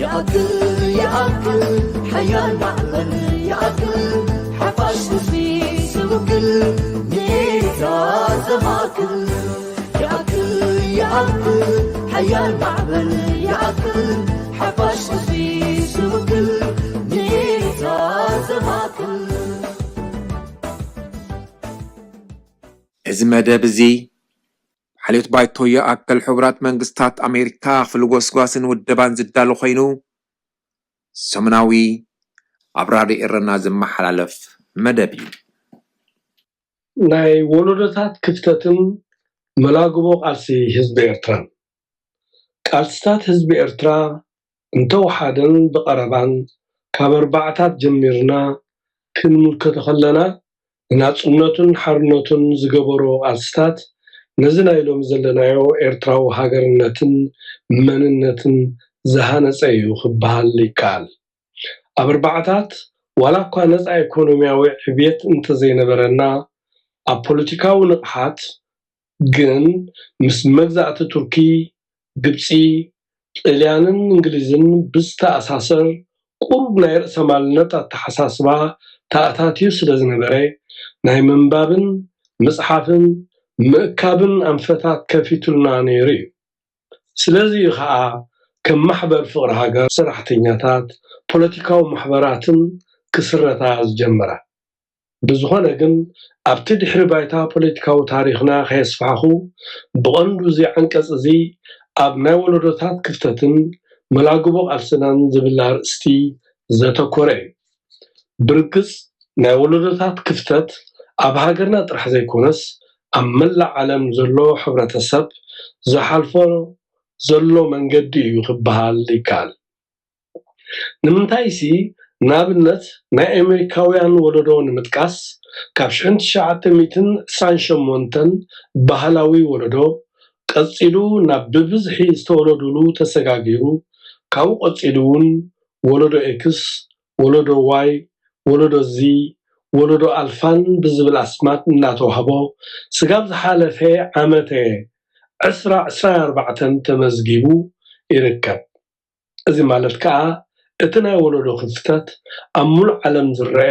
ይኣክል ይኣክል ሓያል ማዕበል ይኣክል ሓፋሽ ህዝቢ ዝውክል ኔታ ዘማክል ይኣክል ይኣክል ሓያል ማዕበል ይኣክል ሓፋሽ ህዝቢ ዝውክል ኔታ ዘማክል። እዚ መደብ እዚ ብሓልዮት ባይቶ ይኣክል ሕቡራት መንግስታት ኣሜሪካ ክፍሊ ጎስጓስን ውደባን ዝዳሎ ኮይኑ ሰሙናዊ ኣብ ራድዮ ኤረና ዝመሓላለፍ መደብ እዩ። ናይ ወለዶታት ክፍተትን መላግቦ ቃልሲ ህዝቢ ኤርትራን። ቃልስታት ህዝቢ ኤርትራ እንተወሓደን ብቐረባን ካብ ኣርባዓታት ጀሚርና ክንምልከቶ ከለና ንናጽነቱን ሓርነቱን ዝገበሮ ቃልስታት ነዚ ናይ ሎሚ ዘለናዮ ኤርትራዊ ሃገርነትን መንነትን ዝሃነጸ እዩ ክበሃል ይከኣል። ኣብ ኣርባዓታት ዋላ እኳ ነጻ ኢኮኖሚያዊ ዕብየት እንተዘይነበረና ኣብ ፖለቲካዊ ንቕሓት ግን ምስ መግዛእቲ ቱርኪ፣ ግብጺ፣ ጥልያንን እንግሊዝን ብዝተኣሳሰር ቁሩብ ናይ ርእሰማልነት ኣተሓሳስባ ተኣታትዩ ስለ ዝነበረ ናይ ምንባብን ምጽሓፍን ምእካብን ኣንፈታት ከፊቱልና ነይሩ እዩ። ስለዚ እዩ ኸኣ ከም ማሕበር ፍቕሪ ሃገር፣ ሰራሕተኛታት፣ ፖለቲካዊ ማሕበራትን ክስረታ ዝጀመራ። ብዝኾነ ግን ኣብቲ ድሕሪ ባይታ ፖለቲካዊ ታሪኽና ከየስፋሕኹ ብቐንዱ እዚ ዓንቀጽ እዚ ኣብ ናይ ወለዶታት ክፍተትን መላግቦ ቃልስናን ዝብል ኣርእስቲ ዘተኮረ እዩ። ብርግጽ ናይ ወለዶታት ክፍተት ኣብ ሃገርና ጥራሕ ዘይኮነስ ኣብ መላእ ዓለም ዘሎ ሕብረተሰብ ዝሓልፎ ዘሎ መንገዲ እዩ ክበሃል ይከኣል። ንምንታይሲ ንኣብነት ናይ ኣሜሪካውያን ወለዶ ንምጥቃስ ካብ ሽሕን ትሽዓተ ሚእትን ዕስራን ሸሞንተን ባህላዊ ወለዶ ቀጺሉ ናብ ብብዝሒ ዝተወለዱሉ ተሰጋጊሩ ካብኡ ቀጺሉ እውን ወለዶ ኤክስ፣ ወለዶ ዋይ፣ ወለዶ ዚ፣ ወለዶ ኣልፋን ብዝብል ኣስማት እናተዋህቦ ስጋብ ዝሓለፈ ዓመተ ዕስራ ዕስራን ኣርባዕተን ተመዝጊቡ ይርከብ። እዚ ማለት ከኣ እቲ ናይ ወለዶ ክፍተት ኣብ ሙሉእ ዓለም ዝረኣ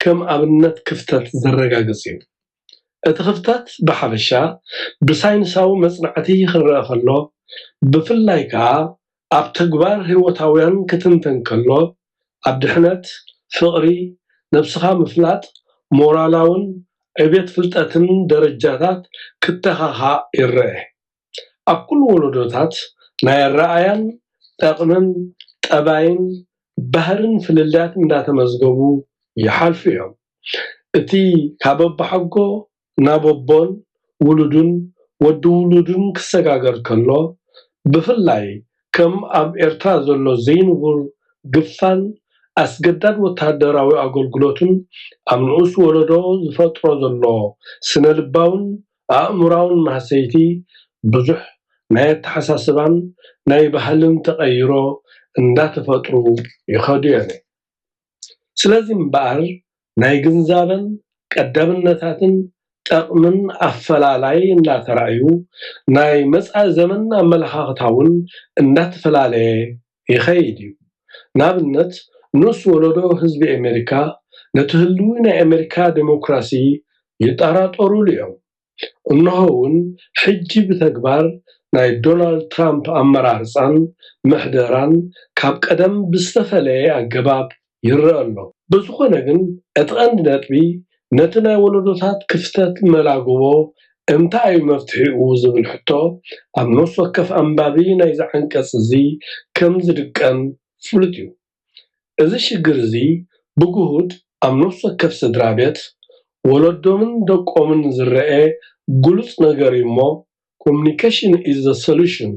ከም ኣብነት ክፍተት ዘረጋግጽ እዩ። እቲ ክፍተት ብሓፈሻ ብሳይንሳዊ መጽናዕቲ ክረኣ ከሎ ብፍላይ ከኣ ኣብ ተግባር ህይወታውያን ክትንተን ከሎ ኣብ ድሕነት፣ ፍቕሪ፣ ነብስኻ ምፍላጥ፣ ሞራላውን ዕብየት ፍልጠትን ደረጃታት ክተኻኻእ ይረኣ። ኣብ ኩሉ ወለዶታት ናይ ኣረኣእያን ጠቕምን ጠባይን ባህርን ፍልልያት እንዳተመዝገቡ ይሓልፉ እዮም። እቲ ካብ ኣቦሓጎ ናብ ኣቦን ውሉዱን ወዲ ውሉዱን ክሰጋገር ከሎ ብፍላይ ከም ኣብ ኤርትራ ዘሎ ዘይንቡር ግፋን ኣስገዳድ ወተሃደራዊ ኣገልግሎትን ኣብ ንኡስ ወለዶ ዝፈጥሮ ዘሎ ስነ ልባውን ኣእምራውን ማህሰይቲ ብዙሕ ናይ ኣተሓሳስባን ናይ ባህልን ተቐይሮ እንዳተፈጥሩ ይኸዱ እዮም። ስለዚ እምበኣር ናይ ግንዛበን ቀዳምነታትን ጠቕምን ኣፈላላይ እናተራእዩ ናይ መጻኢ ዘመን ኣመለኻኽታ እውን እንዳተፈላለየ ይኸይድ እዩ። ንኣብነት ንኡስ ወለዶ ህዝቢ ኣሜሪካ ነቲ ህልዊ ናይ ኣሜሪካ ዴሞክራሲ ይጠራጠሩሉ እዮም። እንሆ እውን ሕጂ ብተግባር ናይ ዶናልድ ትራምፕ ኣመራርፃን ምሕደራን ካብ ቀደም ብዝተፈለየ ኣገባብ ይረአ ኣሎ። ብዝኾነ ግን እቲ ቀንዲ ነጥቢ ነቲ ናይ ወለዶታት ክፍተት መላግቦ እንታይ እዩ መፍትሒኡ ዝብል ሕቶ ኣብ ነፍሲ ወከፍ ኣንባቢ ናይዚ ዓንቀፅ እዚ ከም ዝድቀን ፍሉጥ እዩ። እዚ ሽግር እዚ ብግሁድ ኣብ ነፍሲ ወከፍ ስድራ ቤት፣ ወለዶምን ደቆምን ዝረኤ ግሉጽ ነገር እዩ እሞ፣ Communication is the solution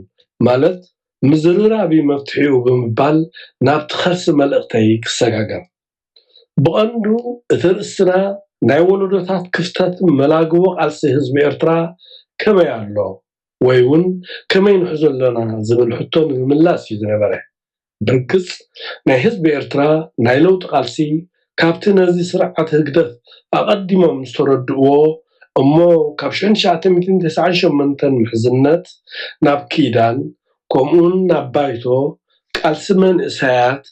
ማለት ምዝርራብ እዩ መፍትሒኡ ብምባል ናብቲ ከርሲ መልእኽተይ ክሰጋገር። ብቐንዱ እቲ ርእስና ናይ ወለዶታት ክፍተት መላግቦ ቃልሲ ህዝቢ ኤርትራ ከመይ ኣሎ ወይ እውን ከመይ ንሕዞ ኣለና ዝብል ሕቶ ንምምላስ እዩ ዝነበረ። ብርግጽ ናይ ህዝቢ ኤርትራ ናይ ለውጢ ቃልሲ ካብቲ ነዚ ስርዓት ህግደፍ ኣቐዲሞም ዝተረድእዎ እሞ ካብ ሽሕን ትሽዓተ ሚእትን ተስዓን ሸሞንተን ምሕዝነት ናብ ኪዳን ከምኡውን ናብ ባይቶ ቃልሲ መንእሰያት፣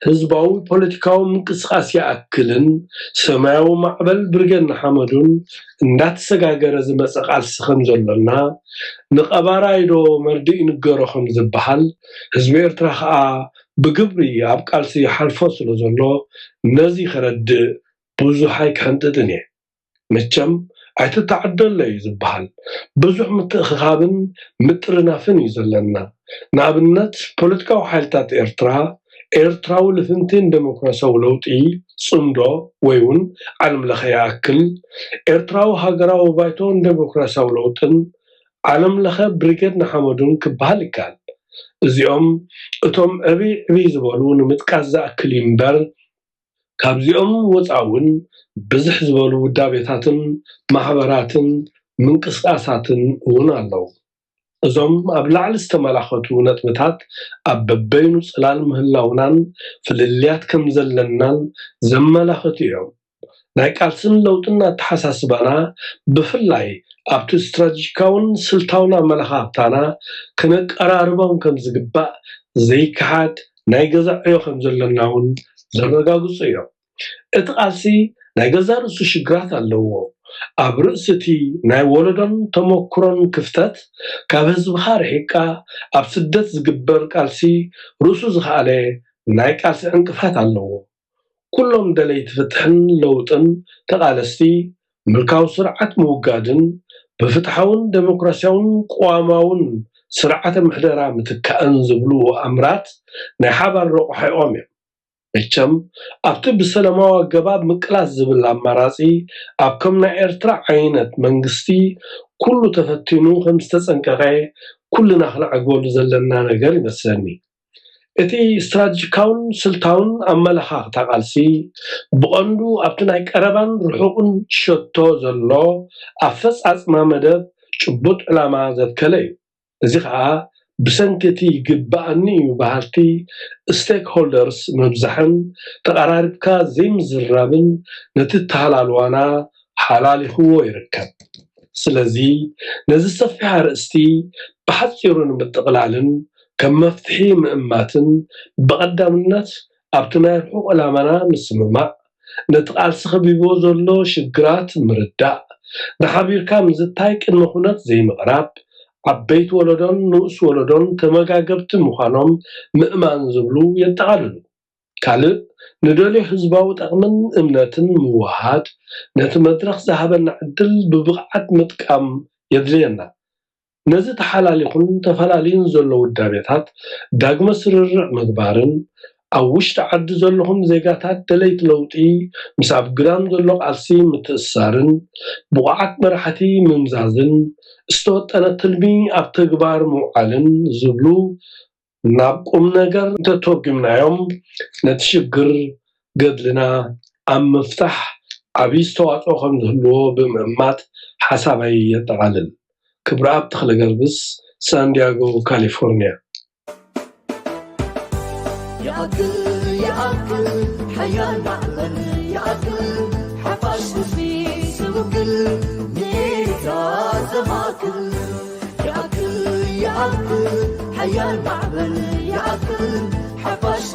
ህዝባዊ ፖለቲካዊ ምንቅስቓስ ይኣክልን ሰማያዊ ማዕበል ብርጌድ ንሓመዱን እንዳተሰጋገረ ዝመጸ ቃልሲ ከም ዘሎና፣ ንቐባራይ ዶ መርድእ ይንገሮ ከም ዝበሃል፣ ህዝቢ ኤርትራ ከኣ ብግብሪ ኣብ ቃልሲ ይሓልፎ ስለ ዘሎ፣ ነዚ ከረድእ ብዙሕ ኣይክሕንጥጥን እየ። መቸም ኣይትተዓደሎ እዩ ዝበሃል። ብዙሕ ምትእኽኻብን ምጥርናፍን እዩ ዘለና። ንኣብነት፣ ፖለቲካዊ ሓይልታት ኤርትራ፣ ኤርትራዊ ልፍንቲ ንደሞክራሲያዊ ለውጢ፣ ጽምዶ፣ ወይ እውን ዓለም ለኸ ይኣክል፣ ኤርትራዊ ሃገራዊ ባይቶ ንደሞክራሲያዊ ለውጥን ዓለም ለኸ ብሪጌድ ንሓመዱን ክበሃል ይከኣል። እዚኦም እቶም ዕብይ ዕብይ ዝበሉ ንምጥቃስ ዝኣክል እዩ እምበር፣ ካብዚኦም ወጻኢ እውን ብዝሕ ዝበሉ ውዳቤታትን ማሕበራትን ምንቅስቓሳትን እውን ኣለዉ። እዞም ኣብ ላዕሊ ዝተመላኸቱ ነጥብታት ኣብ በበይኑ ጽላል ምህላውናን ፍልልያት ከም ዘለናን ዘመላኽቱ እዮም። ናይ ቃልስን ለውጥን ኣተሓሳስባና ብፍላይ ኣብቲ ስትራቴጂካውን ስልታውን ኣመለኻኽታና ክነቀራርቦም ከም ዝግባእ ዘይከሓድ ናይ ገዛ ዕዮ ከም ዘለና እውን ዘረጋግጹ እዮም። እቲ ቃልሲ ናይ ገዛ ርእሱ ሽግራት ኣለዎ። ኣብ ርእሲ እቲ ናይ ወለዶን ተመኩሮን ክፍተት፣ ካብ ህዝብኻ ርሒቕካ ኣብ ስደት ዝግበር ቃልሲ ርእሱ ዝኸኣለ ናይ ቃልሲ ዕንቅፋት ኣለዎ። ኩሎም ደለይቲ ፍትሕን ለውጥን ተቓለስቲ፣ ምልካዊ ስርዓት ምውጋድን ብፍትሓውን ደሞክራሲያውን ቅዋማውን ስርዓተ ምሕደራ ምትካእን ዝብሉ ኣምራት ናይ ሓባር ረቑሓኦም እዮም። መቸም ኣብቲ ብሰላማዊ ኣገባብ ምቅላስ ዝብል ኣማራጺ ኣብ ከም ናይ ኤርትራ ዓይነት መንግስቲ ኩሉ ተፈቲኑ ከም ዝተጸንቀቐ ኩልና ክንዕግበሉ ዘለና ነገር ይመስለኒ። እቲ ስትራተጂካውን ስልታውን ኣመለኻኽታ ቃልሲ ብቐንዱ ኣብቲ ናይ ቀረባን ርሑቕን ሸቶ ዘሎ ኣፈጻጽማ መደብ ጭቡጥ ዕላማ ዘትከለ እዩ። እዚ ኸኣ ብሰንኪ እቲ ይግበኣኒ እዩ በሃልቲ ስቴክሆልደርስ ምብዛሕን ተቐራሪብካ ዘይምዝራብን ነቲ ተሃላልዋና ሓላሊኽዎ ይርከብ። ስለዚ ነዚ ሰፊሕ ኣርእስቲ ብሓጺሩ ንምጥቕላልን ከም መፍትሒ ምእማትን ብቐዳምነት ኣብቲ ናይ ርሑቕ ዕላማና ምስምማዕ፣ ነቲ ቃልሲ ከቢብዎ ዘሎ ሽግራት ምርዳእ፣ ንሓቢርካ ምዝታይ ቅድመ ኩነት ዘይምቕራብ፣ ዓበይቲ ወለዶን ንኡስ ወለዶን ተመጋገብቲ ምዃኖም ምእማን ዝብሉ የጠቓልሉ። ካልእ፣ ንደልዮ ህዝባዊ ጠቕምን እምነትን ምውህሃድ፣ ነቲ መድረኽ ዝሃበና ዕድል ብብቕዓት ምጥቃም የድልየና። ነዚ ተሓላሊኹን ተፈላልዩን ዘሎ ውዳቤታት ዳግመ ስርርዕ ምግባርን ኣብ ውሽጢ ዓዲ ዘለኹም ዜጋታት ደለይቲ ለውጢ ምስ ኣብ ግዳም ዘሎ ቃልሲ ምትእስሳርን ብቑዓት መራሕቲ ምምዛዝን ዝተወጠነ ትልሚ ኣብ ተግባር ምውዓልን ዝብሉ ናብ ቁም ነገር እንተተርጉምናዮም ነቲ ሽግር ገድልና ኣብ ምፍታሕ ዓብዪ ዝተዋፅኦ ከም ዝህልዎ ብምእማት ሓሳበይ የጠቓልል። ክብረኣብ ተኽለገርግስ፣ ሳንዲያጎ ካሊፎርኒያ። ይኣክል ይኣክል ሓያል ማዕበል ይኣክል ሓፋሽ ህዝቢ ስውግል ንኤርትራ ዘማእክል ይኣክል ይኣክል ሓያል ማዕበል ይኣክል ሓፋሽ